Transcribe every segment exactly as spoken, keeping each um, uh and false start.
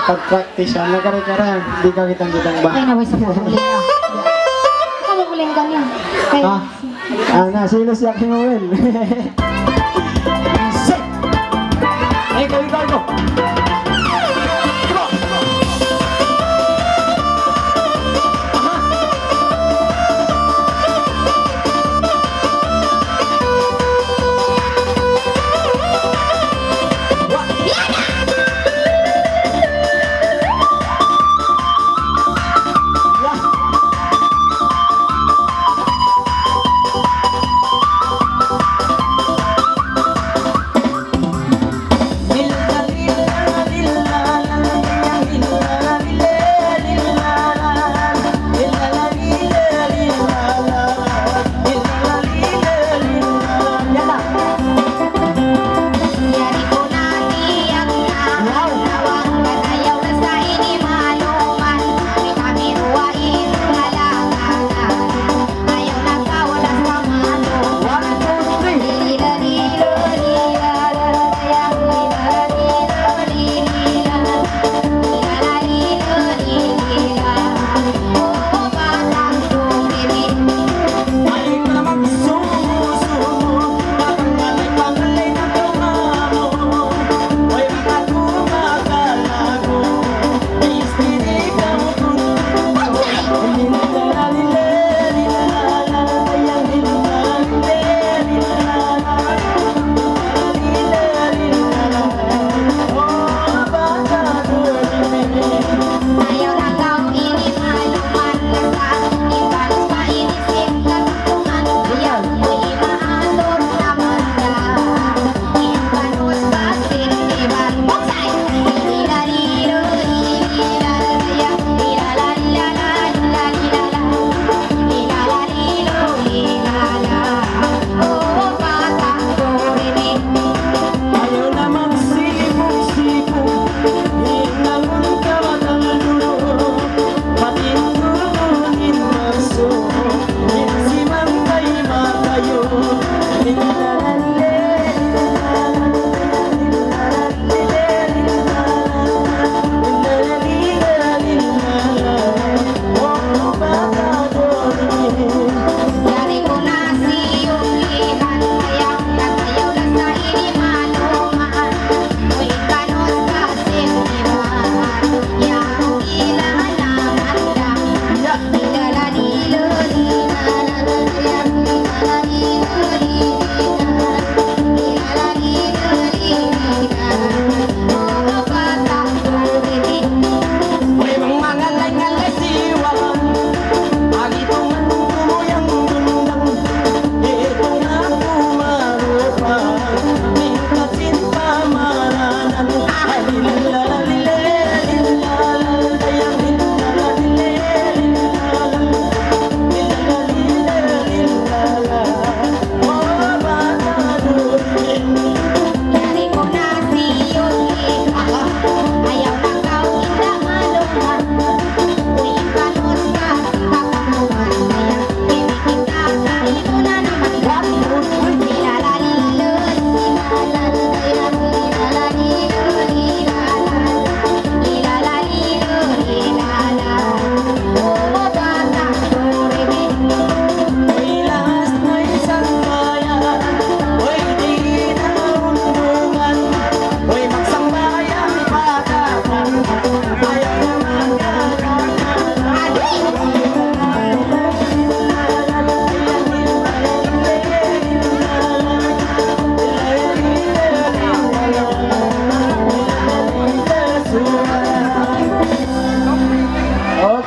Pag-practice, ano, kare-kare, di' ka kitang-kitang ba? Ay, naway sa po. Hindi na. Ano, huling ka niya? Kaya, Ha? Ah, na, sino siya, King Will? Set! Ikaw, ikaw, ikaw! Come on!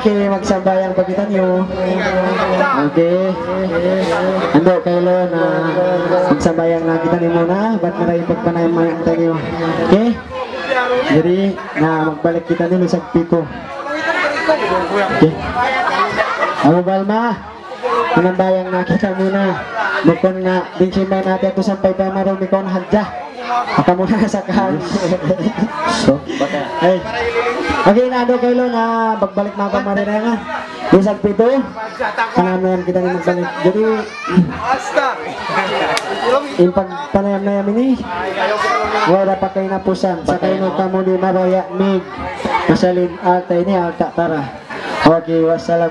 Okay, magsambahayang pa kitaniyu. Okay. Andu' kailu na magsambahayang na kitaniyu muna, bat na tayo pagpanayang mayang taniyu. Okay? Jadi, na magbalik kitaniyu sa piku. Okay. Abu Balma, manambahayang na kita muna. Bukun nga, di' simbay natin ito sampay pa marumi kon hadja. Ata muna sa kan. So, baka Ay. Okay, na daw kayo na magbalik na ako marira nga. Bisag pito. Panamayan kita na magbalik. Jadi, in pagpanayam-nayam ini, wala pa kayo napusan. Sa kayo kamu di mabaya, mig. Masalin alta ini, alta tara. Okay, wassalam.